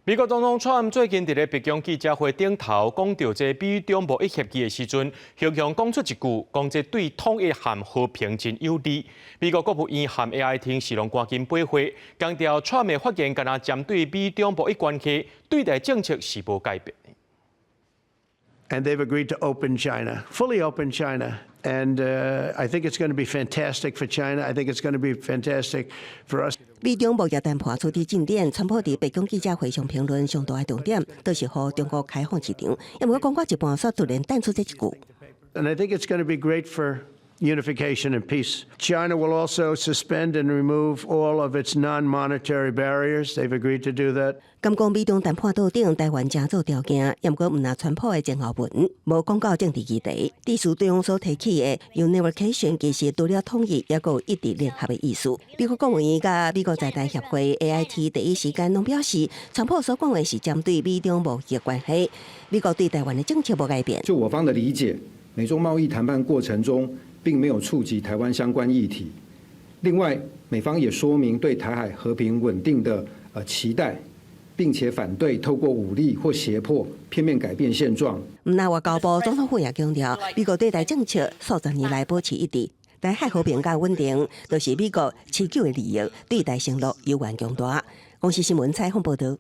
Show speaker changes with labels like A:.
A: 美國總統川普最近佇咧白宮記者會頂頭講著這美中貿易協議的時陣，雄雄講出一句，講這對統一和和平真有利。美國國務院和 AIT 是攏趕緊駁回，強調川普的發言干焦針對美中貿易關係，對台政策是無改變。
B: And they've agreed to open China, fully open China. And I think it's going to be fantastic for China. I think it's going to be fantastic for us.
C: 美中貿易談判取得進展，川普佇白宮記者會上評論上大的重點，就是予中國開放市場。毋過講到一半，煞突然彈出這一句。
B: And I think it's going to be great for unification and peace. China will also suspend and remove all of its non-monetary barriers. They've agreed to do that.
C: 敢講美中談判桌頂，台灣誠做條件，毋過毋若川普的前後文，無講到政治議題。致詞中所提起的 unification 其實除了統一，猶閣有一致聯合的意思。美國國務院佮美國在台協會 AIT 第一時間攏表示，川普所講的是針對美中貿易關係，美國對台灣的政策無改變。
D: 就我方的理解，美中貿易談判過程中，並沒有觸及台灣相關議題。另外，美方也說明對台海和平穩定的期待，並且反對透過武力或脅迫片面改變現狀。
C: 毋若外交部總統府也強調，美國對台政策數十年來保持一致，台海和平佮穩定，就是美國持久的利益，對台承諾猶原強大。公視新聞採訪報導。